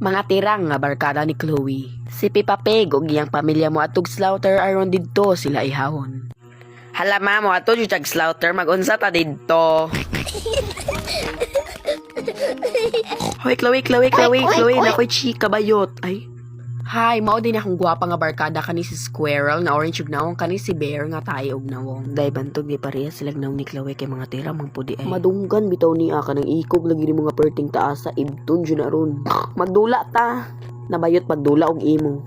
Mga tirang nga barkada ni Chloe. Si Peppa Pig ug iyang pamilya mo atog slaughter aron didto sila ihawon. Hala ma, mo ato jud tag slaughter, magunsa ta didto? Hoy Chloe, Chloe, Chloe, Chloe, nakoy chika bayot. Ay. Hi, mao din akong gwapa nga barkada, kani si Squirrel nga orange ug nawong, kani si Bear nga tayo og nawong. Day bantog di pareha sila nawong ni Chloe kay mga tira mang pudi ay. Madunggan bitaw niya kanang ikog lagi ni mga perting taasa ibton jud na ron. Magdula ta. Nabayot pagdula og imo.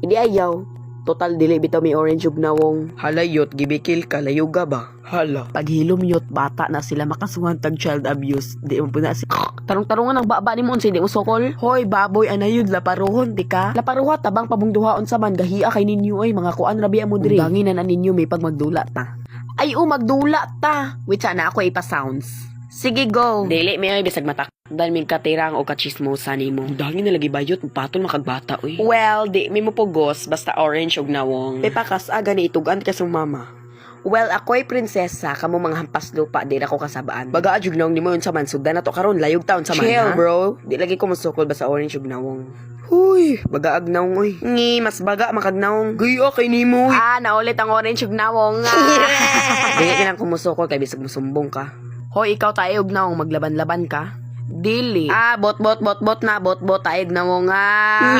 Idi ayaw. Total dili bitaw may orange ug nawong. Halayot gibikil ka layuga ba? Hala. Paghilom yot bata na sila makasuhan tag child abuse. Di mo po na si Tarong-tarungan ang baba ni mo unsa di mo sokol. Hoy baboy anayud laparuhon di ka. Laparuha tabang pabungduha unsa man gahia kay ninyo oy mga kuan rabi mo diri. Undangin na na ninyo may pag magdula ta. Ay o magdula ta. Wait sana ako ipa sounds. Sige go. Dili mi oy bisag matak. Dan mig katirang o kachismosa nimo. Dangin na lagi bayot patol makagbata oy. Well, di mi mo pugos basta orange og nawong. Pepakas aga ni itugan ka sa mama. Well, ako'y prinsesa, kamo mga hampas lupa, di na ko kasabaan. Baga jud nawong nimo unsa man sugdan na to karon, layog taon sa man. Chill, ha? Bro. Di lagi ko musukol basta orange ug nawong. Huy, baga ag nawong oy. Ngi, mas baga makag nawong. Gaya kay nimo oy. Ah, naulit ang orange ug nawong. Ah. Dili ka lang kumusukol kay bisag musumbong ka. Hoy, ikaw tayo ug nawong maglaban-laban ka. Dili. Ah, bot bot bot bot na bot bot tayo ug nawong ah.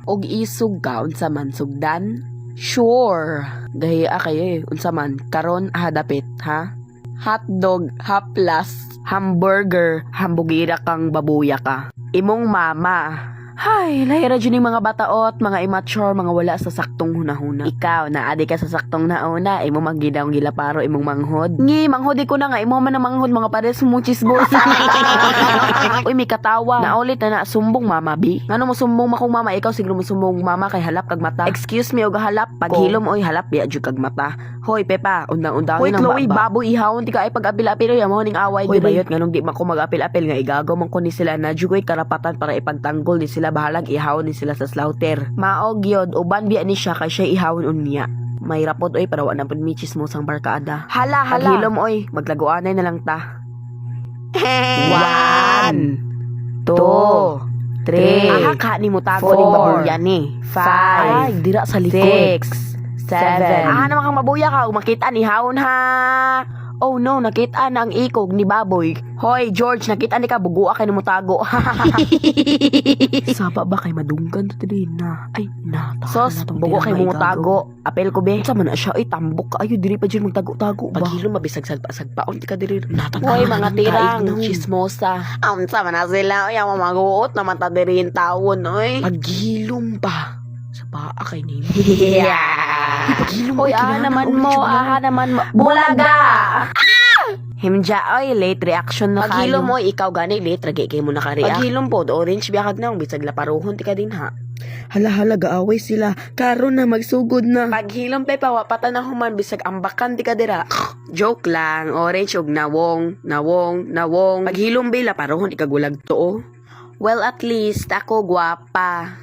Og isog ka unsa man sugdan? Sure. Gahiya kayo eh. Unsa man karon hadapit ha? Hotdog, haplas, hamburger, hambugira kang babuya ka. Imong mama. Hay, lahira dyan yung mga bataot, mga immature, mga wala sa saktong hunahuna. Ikaw, naadi ka sa saktong nauna, imo magidaw ang gilaparo, imong manghod. Ngi, manghod ko na nga, imo man ang manghod, mga pares mo chismosa. Uy, may katawa. Naulit na na, sumbong mama, bi. Ngano mo sumbong makong mama, ikaw siguro mo sumbong mama kay halap kag mata. Excuse me, og halap. Paghilom, oy, halap, biya jud kag mata. Hoy, Pepa, undang-undangin Hoy, ang Chloe, baba. Baboy ihawon, di ka ay pag-apil-apil, oy, amo ning away. Hoy, bayot, nganong di man ko mag-apil-apil nga igagaw man ko ni sila na jugoy karapatan para ipagtanggol ni sila bahalag ihawon ni sila sa slaughter. Maog yod, uban biya ni siya kay siya ihawon unya. May rapod oy para wa na pud mi chismosang barkada. Hala hala. Paghilom oy, maglaguanay na lang ta. One, two, three. Aha ka ni mo tago ning Four, babuya ni. Five, Ay, dira sa likod. Six, seven. Ah, naman kang mabuya ka, ug makita ni hawon ha. Oh no, nakita na ang ikog ni baboy. Hoy, George, nakita ni ka bugua kay nimo tago. Saba ba kay madunggan to diri na? Ay, na. Sos, bugo kay mo tago. Apel ko be. Unsa man na siya ay tambok kaayo diri pa jud magtago-tago ba. Paghilom mabisag sagpa-sagpaon ti ka diri. Hoy, mga tirang chismosa. Unsa man na sila oy, ang maguot naman ta diri in tawon oy. Paghilom pa. Sa paa kay nimo. Yeah. Paghilom. Hoy, aha naman mo, aha naman mo. Bulaga! Himja oy, late reaction na kayo. Paghilom oy, ikaw gani late ragi kay mo nakareact. Paghilom pod, orange biya kag naong bisag laparuhon ti ka din ha. Hala hala gaaway sila. Karon na magsugod na. Paghilom pe pa pata na human bisag ambakan ti ka dira. Joke lang, orange og nawong, nawong, nawong. Paghilom be laparuhon ikagulag to. Well, at least ako gwapa.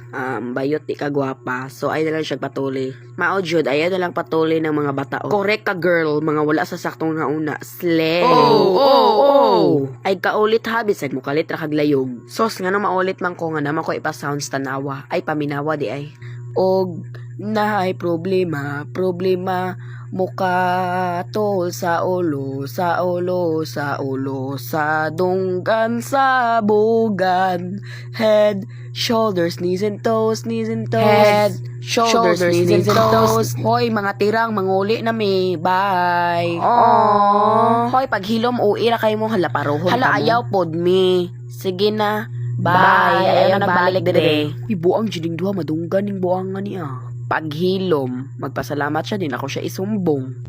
Bayot di ka gwapa. So ay na lang siya patuli. Mao jud, ayaw na lang patuli ng mga bata. Correct ka girl, mga wala sa saktong nauna. Slay. Oh. Ay kaulit ha, bisag mo kalit ra kag layog. Sos nga no maulit man ko nga naman ko ipa-sounds tanawa. Ay paminawa di ay. Og naay problema, problema muka tol sa ulo, sa ulo, sa ulo, sa dunggan, sa bugan. Head, shoulders, knees and toes, knees and toes. Head, shoulders, knees and toes. Hoy, mga tirang, manguli na mi. Bye. Aww. Hoy, paghilom, uwi ra kayo mo, hala paruhon. Hala, ayaw pod mi. Sige na. Bye. Ayaw nagbalik dire. Uy, buang jud duha madunggan ning buang nga niya. Paghilom, magpasalamat siya din ako siya isumbong.